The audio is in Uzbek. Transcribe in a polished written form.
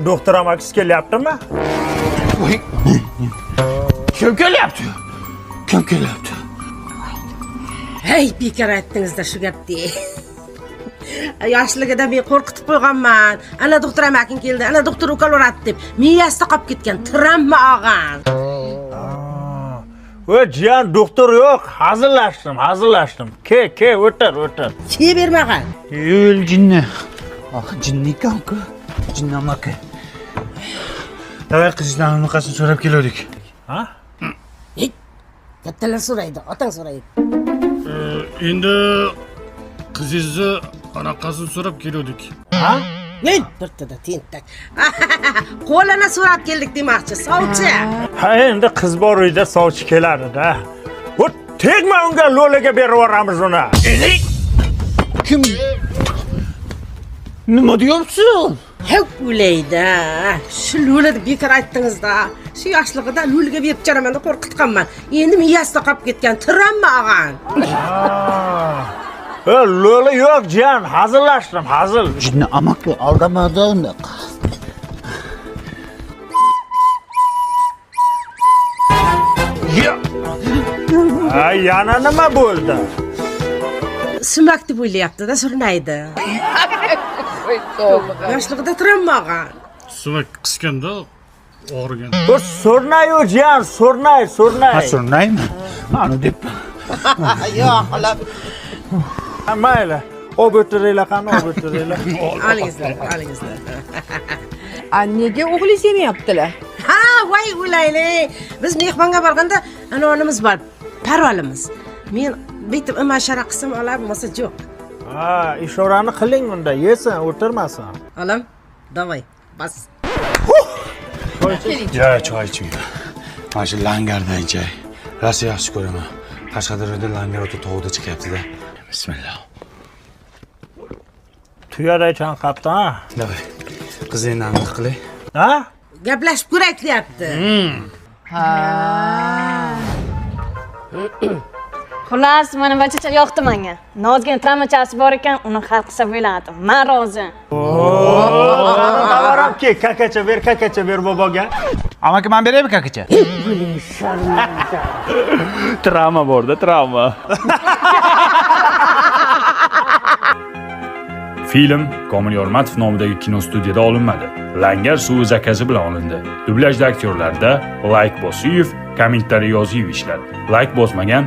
Doktor amakisi kelyaptimi? Voy. Kim kelyapti? Kim kelyapti? Hey, bekor aytdingizda shu gapni. Yoshligida men qo'rqitib qo'yganman. Ana doktor amaking keldi, ana doktor ukol uradi deb. Miyasida qolib ketgan, travma olgan. Voy jiyan, doktor yo'q, hazillashdim, hazillashdim. Ke, ke, o'tir, o'tir. Ke bermagan. Yo'l jinni. Ah, jinni ekan-ku. Jinni amaki. Davay qizdan anaqasini so'rab keluvdik. Ha? Hey, kattalar so'raydi, otang so'raydi. Endi qizingizni anaqasini so'rab keluvdik. Ha? Men birtada tentak. Qo'lini so'rab keldik demoqchi, sovchi. Ha, endi qiz bor uyda sovchi keladi-da. Bu tegma unga, lo'liga berib yuboramiz uni. Kim? Nima deyapsan? Hep o'laydi. Shu lo'li deb bekor aytdingizda. Shu yoshligida lo'liga berib chiqaraman deb qo'rqitganman. Endi miyasida qolib ketgan, travma olgan. E, lo'li yo'q jiyan, hazillashdim, hazil. Jinni amaki aldamadi unaqa. Ha, yana nima bo'ldi? Sumak deb o'ylayapti-da, surnaydi. Yoshligida travma olgan. Sumak qisganda og'rigan. Bu so'rnayu jiyan, so'rnay, so'rnay. Ha, surnaymi? Ani deb. Yo'q, xolos. Ha, mayli. Olib o'tiringlar, qani, olib o'tiringlar. Olingizlar, olingizlar. A nega o'g'lingiz yemayaptilar? Ha, voy o'laylik. Biz mehmonga borganda anonimiz bor, parolimiz. Men bitib ima-ishora qilsam olar, bo'lmasa yo'q. Ha, ishorani qiling unda, yesin, o'tirmasin. Olam, davay, bas. Ya choy iching. Mana shu langardan chay. Rosa yaxshi ko'raman. Qashqadaryoda langar o'ta tog'da chiqyapti-da. Bismillah. Tuyaday chanqabdi, ha? Davay. Qizingni aniq qilay. Ha? Gaplashib ko'rak deyapti. Xullas, mana bachacha yoqdi menga. Nozgina travmachasi bor ekan, uni hal qilsa bo'ladi. Men rozi. Tovaram ke, kakacha ber, kakacha ber boboga. Amaki men beraymi kakacha? Travma borda, travma. Film Komil Yormatov nomidagi kino studiyada olinmadi. Langar suvi zakazi bilan olindi. Dublyajda aktyorlarda Layk Bosiyev, kommentariy Yoziyev ishladi. Layk bosmagan